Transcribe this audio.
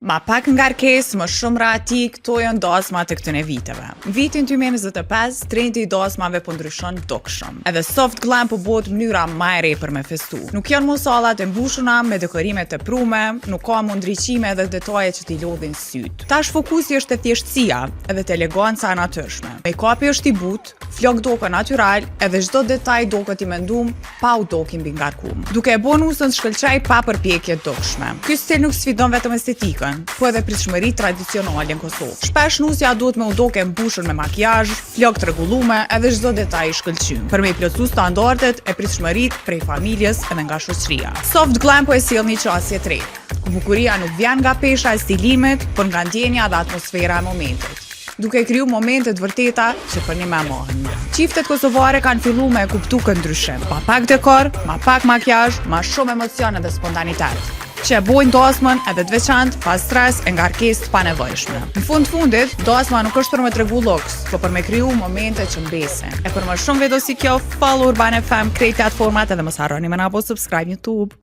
Ma pak ngarkesë, më shumë rahati, këto janë dasmat e këtyne viteve. Në vitin 2025, trendi i dasmave po ndryshon dukshëm. Edhe soft glam po bëhet mënyra ma e re për me festu. Nuk janë mo sallat e mbushuna me dekorime të prume, nuk ka më ndriçime dhe detaje që t'i lodhin syt. Tash fokusi është te thjeshtësia edhe te eleganca e natyrshme. Make-upi është i butë, flok doken natyral edhe çdo detaj doket i mendum pa u dok i mbingarkum. Duke e bo nusën të shkëlqej pa përpjekje dukshme. Ky stil nuk sfidon vetëm estetikën, po edhe pritshmëri tradicionale në Kosovë. Shpesh nusja duhet me u doke mbushur me makiazh, flok të rregullume edhe çdo detaj i shkëlqym, për me i plotësu standardet e pritshmëritë prej familjes edhe nga shoqëria. Soft glam po e sjell një qasje të re, ku bukuria nuk vjen nga pesha e stilimit, por nga ndjenja dhe atmosfera e momentit duke kriju momente të vërteta që për një me mahen. Çiftet kosovare kanë fillu me e kuptu këtë ndryshim. Ma pak dekor, ma pak makiazh, ma shumë emocion edhe spontanitet që e bojnë dasmën edhe të veçantë, pa stres e ngarkesë të panevojshme. Në fund fundit, dasma nuk është për me tregu luks, po për me kriju momente që mbesin. E për më shumë video si kjo, follow Urban FM, krejt platformat edhe mos harroni me na bo subscribe në YouTube.